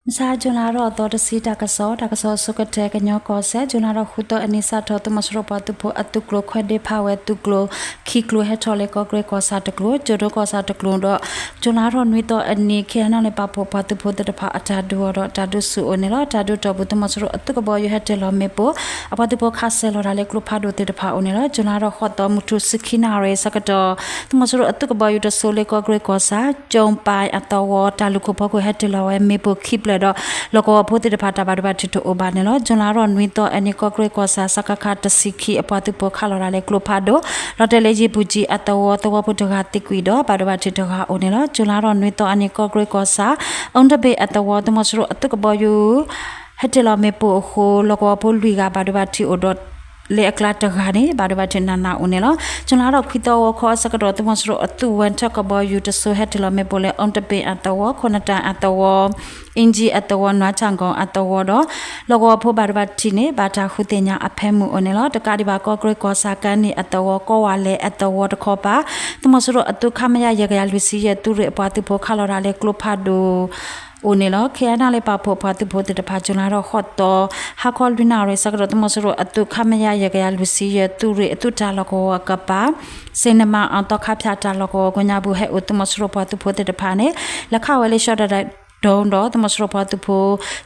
မုၢ်ဆါ June လါထီၣ်သီတဆံ တၢ်ကစီၣ်, တၢ်ကစီၣ်အဆိကတၢၢ် ကညီကီၢ်စဲၣ်, June လါထီၣ်ဃုသီအနံၤ စးထီၣ် သုးမီၤစိရိၤပှၤသုးဖိအသုးကျိၤ ခွဲးဒ့ဖးဝဲသုးကျိၤ ခံကျိၤဟဲထီၣ်လၢကီၢ်ကရ့ၣ်ကီၢ်ဆၣ်တကျိၤ, ကၠိဒိကီၢ်ဆၣ်တကျိၤဒီး June လါထီၣ်နွံသီအနံၤ ခ့ၣ်အဲၣ်နီၣ်လ့ၣ် ပာ်ဖှိၣ်ပှၤသုးဖိသ့ၣ်တဖၣ်အတၢ်ဒုးအီၤဒီးတၢ်ဒုးဆူၣ်အိၣ်န့ၣ်လီၤ. တၢ်ဒုးတီၢ်ပူၤ သုးမီၤစိရိၤအသုးကဘီယူၤဟဲတ့ၢ်လီၤမ့ၣ်ပိၢ် အပှၤသုးဖိခးစဲၤလီၤတၢ်လၢကျိဖးဒိၣ်သ့ၣ်တဖၣ်အိၣ်န့ၣ်လီၤ. June လါထီၣ်ဃိးသီ မုၢ်ထူၣ်ဆံခံနၣ်ရံၣ်ဆၢကတီၢ် သုးမီၤစိရိၤအသုးကဘီယူၤတစိၤလၢကီၢ်ကရ့ၣ်ကီၢ်ဆၣ် ကၠိပၢၢ်အသဝီ တၢ်လူၢ်ခိၣ်ဖီခိၣ်ဟဲတ့ၢ်လီၤဝဲမ့ၣ်ပိၢ်ခံဖျၢၣ်ဒီး လီၢ်ကဝီၤဖိသ့ၣ်တဖၣ်တၢ်ဘၣ်ဒိဘၣ်ထံးတအိၣ်ဘၣ်န့ၣ်လီၤ. June လါထီၣ်နွံသီအနံၤ ကီၢ်ကရ့ၣ်ကီၢ်ဆၣ် စကခ တဆံခံ အပှၤသုးဖိခးလီၤတၢ်လၢကျိဖးဒိၣ် လီၤတဲာ်လၢယ့ၢ်ပူၤကၠံအသဝီ သဝီဖိတဂၤသံကွံာ်ဒီး ဘၣ်ဒိဘၣ်ထံးတဂၤအိၣ်န့ၣ်လီၤ. June လါထီၣ်နွံသီအနံၤ ကီၢ်ကရ့ၣ်ကီၢ်ဆၣ် အူတဘ့ၣ်အသဝီ သုးမီၤစိရိၤအသုးကဘီယူၤ ဟဲတ့ၢ်လီၤမ့ၣ်ပိၢ်အဃိ လီၢ်ကဝီၤဖိလွံၢ်ဂၤဘၣ်ဒိဘၣ်ထံးအိၣ်ဒီး လၢအကျါတဂၤန့ၣ် ဘၣ်ဒိဘၣ်ထံးနးနးအိၣ်န့ၣ်လီၤ. June လါထီၣ်ခွံသီ ဂီၤခီအဆၢကတီၢ် သုးမီၤစိရိၤအသုးဝဲထၢၣ်ကဘီယူၤတစိၤ ဟဲတ့ၢ်လီၤမ့ၣ်ပိၢ်လၢ အူတဘ့ၣ်အသဝီ ခိၣ်နတၢ်အသဝီ အ့ၣ်ကၠံအသဝီ နွါဆၣ်ကီၣ်အသဝီဒီး လီၢ်ကဝီၤဖိဘၣ်ဒိဘၣ်ထံးန့ၣ် ဘၣ်တၢ်ဃုသ့ၣ်ညါအဖၢမုၢ်အိၣ်န့ၣ်လီၤ. တကးဒံးဘၣ် ကီၢ်ကရ့ၣ်ကီၢ်ဆၣ် ကၢနံၣ်အသဝီ ကီၢ်ဝးလဲၣ်အသဝီတခီပၤ သုးမီၤစိရိၤအသုး ခမရ ယဲၢ်ကယၤလွံၢ်ဆံယဲၢ် သုးရ့ၣ်အပှၤသုးဖိခးလီၤတၢ်လၢကျိဖးဒိၣ် အိၣ်န့ၣ်လီၤ. ခ့ၣ်အဲၣ်နီၣ်လ့ၣ် ပာ်ဖှိၣ်ပှၤသုးဖိသ့ၣ်တဖၣ် June လါထီၣ်ဃိးသီ ဟါခီလွံၢ်နၣ်ရံၣ်ဆၢကတီၢ် သုးမီၤစိရိၤအသုး ခမရ ယဲၢ်ကယၤလွံၢ်ဆံယဲၢ် သုးရ့ၣ်အသုးတၢ်လီၢ်ကဝီၤအကပၤ စ့နမၤအီၣ် သီခါဖၠၣ်တၢ်လီၢ်ကဝီၤကိးညါပူၤ ဟဲအိၣ်သုးမီၤစိရိၤပှၤသုးဖိသ့ၣ်တဖၣ်န့ၣ် လဲၤခးဝဲလၢ ရှီၣ်တဒဲးဒိၣ်ဒီး သုးမီၤစိရိၤပှၤသုးဖ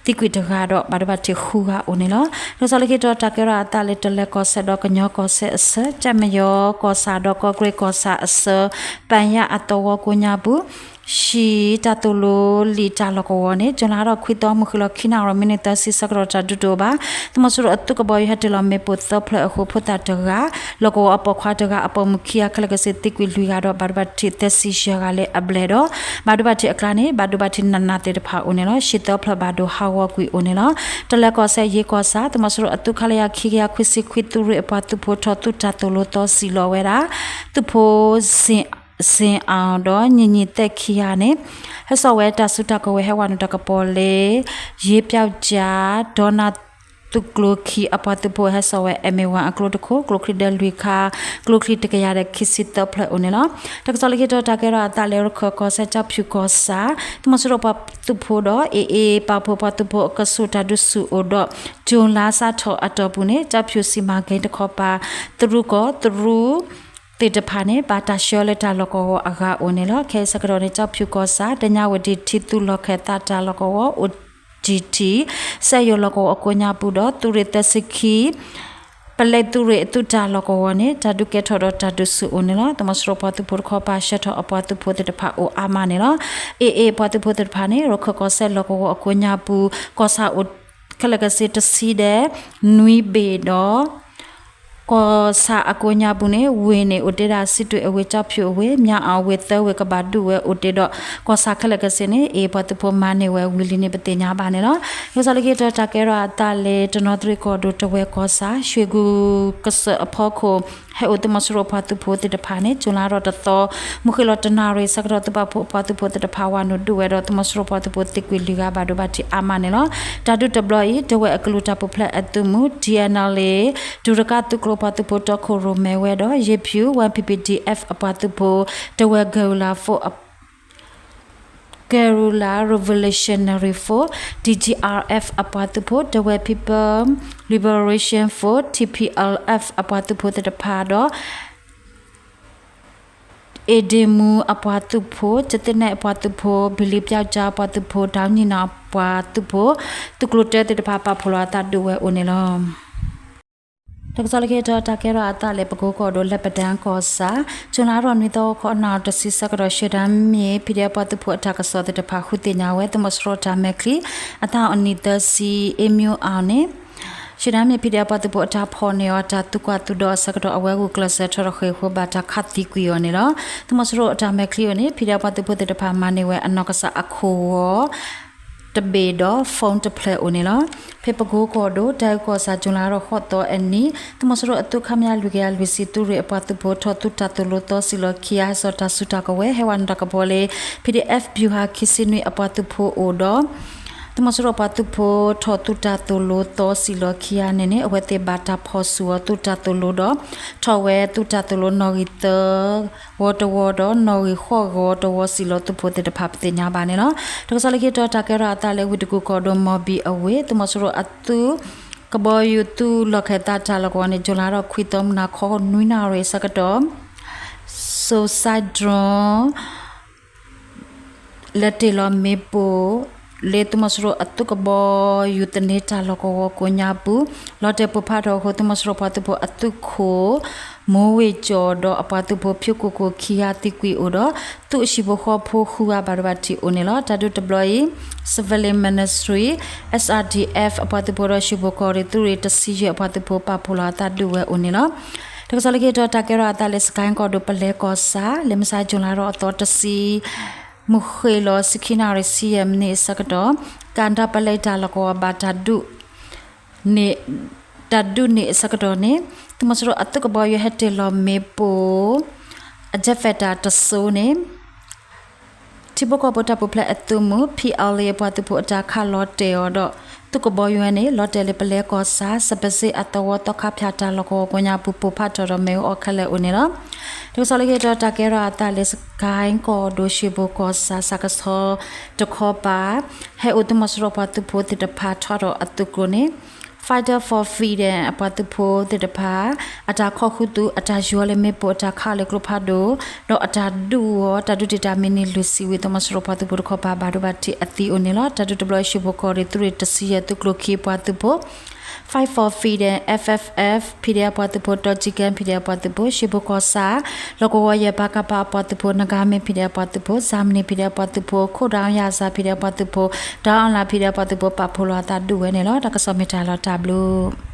ိသံကွံာ်တဂၤဒီး ဘၣ်ဒိဘၣ်ထံးဃုဂၤအိၣ်န့ၣ်လီၤ. တၢ်ကစီၣ်လၢခံတတီၤ တၢ်ကဲထီၣ်အသးလၢ တလၢၤကီၢ်စဲၣ်ဒီးကညီကီၢ်စဲၣ်အဆၢ, ကၠဲၣ်မယီၤကီၢ်ဆၣ်ဒီးကီၢ်ကရ့ၣ်ကီၢ်ဆၣ်အဆၢ, ပၣ်ယၣ်အသဝီကိးညါပူၤ ဟံၣ်တၢ်သိၣ်လိလံာ်တၢ်လီၢ်ကဝီၤန့ၣ် June လါထီၣ်ခွံသီ မုၢ်ဃ့ၢ်လီၤခံနၣ်ရံၣ် မံးနံးသၢဆံဆၢကတီၢ် တၢ်ဒုးတအိၣ်ဘၣ်. သုးမီၤစိရိၤအသုးကဘီယူၤဟဲတ့ၢ်လီၤမ့ၣ်ပိၢ်သၢဖျၢၣ်အဃိ ဖိသၣ်တဂၤ, လီၢ်ကဝီၤအပိာ်ခွါတဂၤ အပိာ်မုၣ်ခံဂၤ ခဲလၢာ်ကစ့ၢ်သံကွံာ်လွံၢ်ဂၤဒီး ဘၣ်ဒိဘၣ်ထံးသၢဆံယဲၢ်ဂၤလၢအဘျဲၣ်ဒီး ဘၣ်ဒိဘၣ်ထံးအကျါန့ၣ် ဘၣ်ဒိဘၣ်ထံးနးနးသ့ၣ်တဖၣ်အိၣ်န့ၣ်လီၤ. ဟံၣ်သၢဖျၢၣ်ဘၣ်ဒိဟးဂီၤကွံာ်အိၣ်န့ၣ်လီၤ. တလၢၤကီၢ်စဲၣ် ယ့ကီၢ်ဆၣ် သုးမီၤစိရိၤအသုး ခလရ ခံကယၤခွံဆံခွံ သုးရ့ၣ်အပှၤသုးဖိထီၣ်သုးတၢ်သိၣ်လိသီစံၣ်လီၤဝဲဒၣ် သုးဖိ စ့ၣ်အၣ်ဒီး ညီနုၢ်သဲၣ်ခံဂၤန့ၣ် ဟဲစိာ်ဝဲတၢ်စုတၢ်ကဝဲၤ ဟဲဝဲနုာ်တၢ်ကပီၤလၢ ယ့ပျီကၠါ ဒီနၢ် သုးကျိၤခံ အပှၤသုးဖိဟဲစိာ်ဝဲ အမ့ၢ်ဝဲအကျိတခိၣ်, ကျိချံဒဲလွံၢ်ခါ, ကျိချံတကယၤဒီးခံဆံသၢဖျၢၣ်အိၣ်န့ၣ်လီၤ. တၢ်ကစီၣ်လၢခံတတီၤ တၢ်ကဲထီၣ်အသးလၢ ရခၢၣ်ကီၢ်စဲၣ် ကၠီဖၠူၣ်ကီၢ်ဆၣ် သုးမီၤစိရိၤပှၤသုးဖိဒီး AA ပာ်ဖှိၣ်ပှၤသုးဖိအကဆူး တၢ်ဒုးဆူၣ်အိၣ်ဒီး ကၠိလါစးထီၣ်အတီၢ်ပူၤန့ၣ် ကၠီဖၠူၣ်စံမၤက့တခီပၤ တရူးကီၢ်တရူး သ့ၣ်တဖၣ်န့ၣ် ဘၣ်တၢ်ဆှၢလၢတၢ်လီၢ်ကဝီၤအဂၤအိၣ်န့ၣ်လီၤ. ခဲအံၤဆၢကတီၢ်န့ၣ် ကၠီဖၠူၣ်ကီၢ်ဆၣ် တညါဝံၤဒံး ထံသုးလီၢ်ခၢၣ်သးတၢ်လီၢ်ကဝီၤ အိၣ်တံၢ်ထံး စဲယိၤလီၢ်ကဝီၤအကိးညါပူၤဒီး သုးရ့ၣ်သၢဆံခံ ပလဲသုးရ့ၣ်အသုးတၢ်လီၢ်ကဝီၤန့ၣ် တၢ်ဒုးကဲထီၣ်ဒီးတၢ်ဒုးဆူၣ်အိၣ်န့ၣ်လီၤ. သုးမီၤစိရိၤပှၤသုးဖိတခီပၤ ဆှၢထီၣ်အပှၤသုးဖိသ့ၣ်တဖၣ်အိၣ်အါမးန့ၣ်လီၤ. AA ပှၤသုးဖိသ့ၣ်တဖၣ်န့ၣ် ရခၢၣ်ကီၢ်စဲၣ်လီၢ်ကဝီၤအကိးညါပူၤ ကီၢ်ဆၣ်အိၣ် ခဲလၢာ်ကစ့ၢ်တဆံဒီး နွံဘ့ၣ်ဒီး ကီၢ်ဆၣ်အကိးညါပူၤန့ၣ် ဝ့ၢ်န့ၣ် အိၣ်တ့ၢ်ဒၣ် စံးတွ့အဝ့ၢ်, ကၠီဖၠူၣ်အဝ့ၢ်, မၠါအီၣ်ဝ့ၢ် သၢဝ့ၢ်ကဘၣ်ဒုးဝဲအိၣ်တ့ၢ်ဒီး ကီၢ်ဆၣ်ခဲလၢာ်ကစ့ၢ်န့ၣ် AA ပှၤသုးဖိမၤန့ၢ်ဝဲဝံၤလံန့ၣ် ပသ့ၣ်ညါဘၣ်န့ၣ်လီၤ. တၢ်ကစီၣ်လၢခံတတီၤ တၢ်ကဲထီၣ်အသးလၢ တနီသရံၣ်ကီၢ်ဒိၣ် တဝဲၢ်ကီၢ်ဆၣ် ရွှ့ၣ်ကူၣ်ကစၢၢ်အဖီခိၣ် ဟဲအိၣ်သုးမီၤစိရိၤပှၤသုးဖိသ့ၣ်တဖၣ်န့ၣ် ကၠူၤလါထီၣ်တသီ မုၢ်ဃ့ၢ်လီၤတနၣ်ရံၣ်ဆၢကတီၢ် သုးပာ်ဖှိၣ်ပှၤသုးဖိသ့ၣ်တဖၣ် ဝၤနုာ်ဒုးဝဲဒီး သုးမီၤစိရိၤပှၤသုးဖိသံကွံာ်လွံၢ်ဂၤ ဘၣ်ဒိဘၣ်ထံးအါမးန့ၣ်လီၤ. တၢ်ဒုးတဘျီအံၤ တဝဲၢ်အကလုာ်တၢ်ပူၤဖျဲးအသုးမုၢ် TNLA ဒူတကၣ်သုးကျိၤပှၤသုးဖိတီခိၣ်ရိၣ်မဲဝဲဒီး ယ့ၣ်ဖၠူၣ် Y P P D F အပှၤသုးဖိ တဝဲၢ် Guerrilla Force Guerrilla Revolutionary Force D G R F အပှၤသုးဖိ တဝဲၢ် People Liberation Force T P L F အပှၤသုးဖိသ့ၣ်တဖၣ်ဒီး အ့ဒ့မူအပှၤသုးဖိ, ကသ့ၣ်နဲၣ်အပှၤသုးဖိ, ဘံလံပျီကၠါအပှၤသုးဖိ, တၢ်ညံၣ်နီၣ်အပှၤသုးဖိ, သုးကျိၤတၢသ့ၣ်တဖၣ် ပာ်ဖှိၣ်လီၤအသးဒုးဝဲအိၣ်န့ၣ်လီၤ. တၢ်ကစီၣ်လၢခံတတီၤ တၢ်ကဲထီၣ်အသးလၢ ပကိကီၢ်ဒိၣ် လၢပဒၢၣ်ကီၢ်ဆၣ် ကၠူၤလါထီၣ်နွံသီ ဂီၤခီအနၣ်ရံၣ်တဆံဆၢကတီၢ် ရှဲဒၣ်မ့ၢ် PDF ပှၤသုးဖိအတၢ်ကစီၣ်သ့ၣ်တဖၣ် ဃုသ့ၣ်ညါဝဲ သုးမီၤစိရိၤတၢ်မဲာ်ချံ အသးအနံၣ်သၢဆံ အ့မၠူအီၣ်န့ၣ် ရှဲဒၣ်မ့ၢ် PDF ပှၤသုးဖိအတၢ်ဖီၣ်န့ၢ်အီၤ တၢ်သူၣ်ကွၢ်သူၣ်ဒီးအဆၢကတီၢ် အဝဲဂုာ်ကျဲးစၢးထီၣ်တဃ့ၢ်အဃိ ဘၣ်တၢ်ခးသံကွံာ်အီၤန့ၣ်လီၤ. သုးမီၤစိရိၤအတၢ်မဲာ်ချံအအိၣ်န့ၣ် PDF ပှၤသုးဖိသ့ၣ်တဖၣ် မၤန့ၢ်ဝဲအနီၢ်ကစၢ်အခိၣ်ဂီၤ တဘ့ၣ်ဒီး phone တဖျၢၣ်အိၣ်န့ၣ်လီၤ. ဖဲပကိကီၢ်ဒိၣ် တၢ်အုၣ်ကီၢ်ဆၣ် ကၠူၤလါထီၣ်ဃိးသီအနံၤ သုးမီၤစိရိၤအသုး ခမရ လွံၢ်ကယၤလွံၢ်ဆံ သုးရ့ၣ်အပှၤသုးဖိ ထီၣ်သုးတၢ်သိၣ်လိသီစံၣ်လီၤခံ ဟဲစိာ်တၢ်စုတၢ်ကဝဲၤ ဟဲဝဲနုာ်တၢ်ကပီၤလၢ PDF ဗျူဟာ ခံဆံနွံ အပှၤသုးဖိအိၣ်ဒီး သုးမီၤစိရိၤပှၤသုးဖိထီၣ်သုးတၢ်သိၣ်လိသီစံၣ်လီၤခံဂၤန့ၣ်န့ၣ် အဝဲသ့ၣ်ဘၣ်တၢ်ဖီၣ်ဆူၣ်အီၤသုးတၢ်သိၣ်လိဒီး ထီၣ်ဝဲသုးတၢ်သိၣ်လိနီၣ်ဂံၢ်သၢ ဂီၤတဝီဒီး နီၣ်ဂံၢ်ဃိးဂီၤတဝီစံၣ်လီၤသုးဖိသ့ၣ်တဖၣ်ပသ့ၣ်ညါဘၣ်န့ၣ်လီၤ. တၢ်ကစီၣ်လၢခံတီၤ တၢ်ကဲထီၣ်အသးလၢဝ့ၢ်တကူၣ်ကီၢ်ဒိၣ်မီၢ်ဘံၣ်အဝ့ၢ် သုးမီၤစိရိၤအသုးကဘီယူၤသုးလီၢ်ခၢၣ်သးတၢ်လီၢ်ကဝီၤန့ၣ် ကၠူၤလါထီၣ်ခွံသီမုၢ်နၤခီနွံနၣ်ရံၣ်အဆၢကတီၢ် suicide drone လဲၤတ့ၢ်လီၤမ့ၣ်ပိၢ် လၢသုးမီၤစိရိၤအသုးကဘီယူၤသန့တၢ်လီၢ်ကဝီၤကိးညါပူၤ လီၤတဲာ်ပိၢ်ဖးထီၣ်အဃိ သုးမီၤစိရိၤပှၤသုးဖိအသုးခိၣ် မိဝ့ၢ်ကၠီၣ်ဒီးအပှၤသုးဖိ ဖၠိကိၢ်ကိၢ်ခံဂၤသံကွံာ်အိၣ်ဒီး သုးအဟံၣ်ဖိဃီဖိဃုဂၤဘၣ်ဒိဘၣ်ထံးအိၣ်န့ၣ်လီၤ. တၢ်ဒုးတဘျီအံၤ Civilian Ministry, S R D F အပှၤသုးဖိဒီး ဟံၣ်ဖိဃီဖိတရူးတဆံယဲၢ်အပှၤသုးဖိ ပာ်ဖှိၣ်လီၤအသးဒုးဝဲအိၣ်န့ၣ်လီၤ. တၢ်ကစီၣ်လၢခံတီၤ တၢ်ကဲထီၣ်အသးလၢ စကဲၣ်ကီၢ်ဒိၣ်ပလဲကီၢ်ဆၣ် လၢမုၢ်ဆါ ကၠူၤလါထီၣ်အသီတဆံ မုၢ်ဃ့ၢ်လီၤ ဆံခံနၣ်ရံၣ် ဆံယဲၢ်မံးနံးအဆၢကတီၢ် ကၣ်ဒၣ်ပလဲတၢ်လီၢ်ကဝီၤဘၣ်တၢ်ဒုး တၢ်ဒုးန့ၣ်အဆၢကတီၢ်န့ၣ် သုးမီၤစိရိၤအသုးကဘီယူၤဟဲတ့ၢ်လီၤမ့ၣ်ပိၢ် အjet fighterတစိၤန့ၣ် ထံဖိကီၢ်ဖိတၢ်ပူၤဖျဲးအသုးမုၢ် P L A အပှၤသုးဖိအတၢ်ခးလီၤတဲာ်အီၤဒီး သုးကဘီယူၤဝဲန့ၣ် လီၤတဲာ်လၢပလဲကီၢ်ဆၣ် စပစ့အသဝီသီခါဖၠၣ်တၢ်လီၢ်ကဝီၤကိးညါပူၤ ပိၢ်ဖးထီၣ်ဒီးမ့ၣ်အူအီၣ်ခဲလၢာ်အိၣ်န့ၣ်လီၤ. တၢ်ကစီၣ်လၢခံတီၤ တၢ်ကဲထီၣ်အသးလၢ စကဲၣ်ကီၢ်ဒိၣ် ဟံၣ်ဖိဃီဖိကီၢ်ဆၣ် စးကဆီတခီပၤ ဟဲအိၣ်သုးမီၤစိရိၤပှၤသုးဖိသ့ၣ်တဖၣ်ထီၣ်ဒီးအသုးကျိၤန့ၣ် Fighter for Freedom အပှၤသုးဖိသ့ၣ်တဖၣ် အတၢ်ခိးဃုာ်သုး အတၢ်ယူၤလၢမ့ၣ်ပိၢ် အတၢ်ခးလၢကျိဖးဒိၣ် ဒီးအတၢ်ဒုးအီၤ တၢ်ဒုးတ့ၢ်တၢ်မံးနံးလွံၢ်ဆံဝံၤ သုးမီၤစိရိၤပှၤသုးဖိတခီပၤဘၣ်ဒိဘၣ်ထံးအသံအိၣ်န့ၣ်လီၤ. တၢ်ဒုးတဘျီ ဟံၣ်ဖိဃီဖိတရူးတဆံယဲၢ်သုးကျိၤခံအပှၤသုးဖိ Fight for Freedom, F F F, P D F အပှၤသုးဖိ တီကံကဲ P D F အပှၤသုးဖိ ဟံၣ်ဖိဃီဖိကီၢ်ဆၣ် လီၢ်ကဝီၤယဲၢ် ပကဖ အပှၤသုးဖိ နဂါမ့ၣ် P D F အပှၤသုးဖိ စၣ်မနံၣ် P D F အပှၤသုးဖိ ခိၣ်ဒၣ်ယၣ်စၣ် P D F အပှၤသုးဖိ တၢ်အီၣ်လၣ် P D F အပှၤသုးဖိ ပာ်ဖှိၣ်လီၤအသးဒုးဝဲန့ၣ်လီၤ. တၢ်ကစီၣ်မ့ၢ်တၢ်လီၤတၢ်ဘျုး